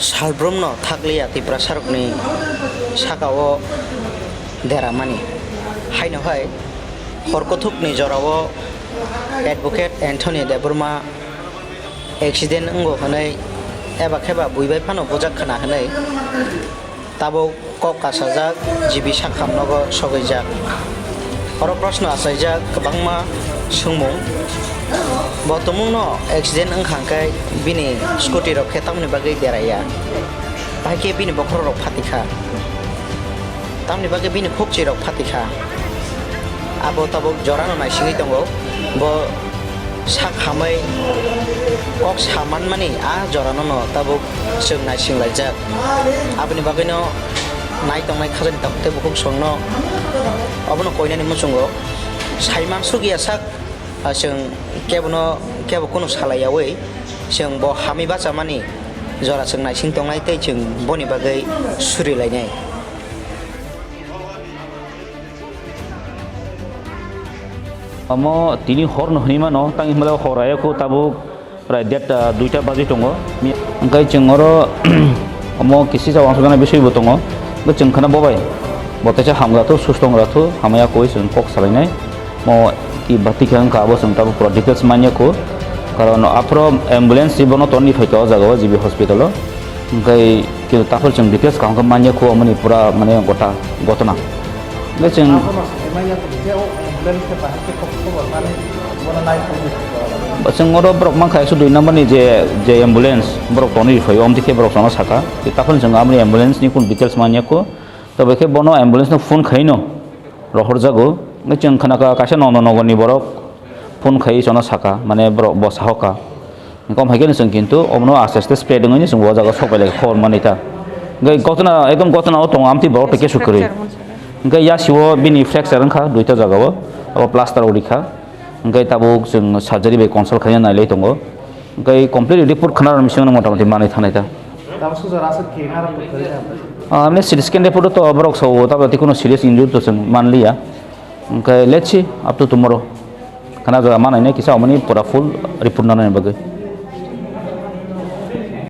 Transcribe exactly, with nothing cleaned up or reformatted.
Salbrumno thakliya Tiprasarokni sakao deramani. Haino hai hor kuthukni jorao Advocate Anthony Debbarma accident wngo hwnwi eba kheba buibai phano bujak khna hwnwi tabuk kok kasajak G B sakham nogo sogwijak. Oro proshno achaijak kwbangma swngmung. Bo tumungno accident wngkha hwnkhe bini scooty rok khe tamoni bagwi deraiya? Bahai khe bini bokhorok rok phatikha. Tamoni bagwi bini khukchi rok phatikha. Abo tabuk jorano naisingwi tongo. Bo sak hamwi kok sa manmani a jorano no tabuk chwng naising laijak. Aboni bagwino nai tongnai khajani tabuk tei bukhuk songno obono koinani muchungo. Saiman sukya sak, ah, chwng kebono, kebo kunu salaiyawi chwng bo hamwi bachamani jora chwng naising tongnai tei chwng boni bagwi suri lainai. Omo tini hor no hwnwi mano, tang himla hor ayakho tabuk prai derta duita baji tongo. Hwnkhe chwng oro omo kisi sa wansuknani bisui bo tongo. Bo chwng khana bobai. Bo teisa hamla thu, susto wngla thu, hamya koi chwng kok salainai. Mo ki bati khe wngkha abo chwng tabuk pura details manya kho. Karon aphro ambulance si bono tonni phaikha o jaga o G B hospital o. Hwnkhe khe taphor chwng details kaham khe manya kho, omoni pura mane gota gotona. Hwnkhe chwng Abono se manya kho, je o ambulance khe bahai khe kok khobor mani bono nai phone di. Chwng oro borok mankha ekso dui number ni je, je ambulance borok toni phai o, omtwi khe borok chwngno saka. Khe taphor chwng aboni ambulance ni kun details manya kho. Tobe khe bono ambulance no phone khaino rohorjago. Hwnkhe chwng khnakha kaisa Nondonogor ni borok phone khai chwngno saka, mane borok bo sahoka. Kom hai khe chwng kintu omono aste aste spread wngwi chwng o jaga sok bai lai khobor manwi ta. Hwnkhe gotona, ekdom gotona o tongo, amtwi borok tei kesu kwrwi. Hwnkhe yasi o bini fracture wngkha duita jaga o, abo plaster o rikha. Hwnkhe tabuk chwng surgery bai consult khaina nailai tongo. Hwnkhe complete report khna rwni bisingo motamoti manwi thangnai ta. Tamo sujor aswk khe naro kwrwi ta. Ah, amne C T scan report o to borok sao, tabuk tei kuno serious injury to chwng manliya. Hwnkhe let's see up to tomorrow. Khna jaga manai nai kisa omoni pura full report nanani bagwi.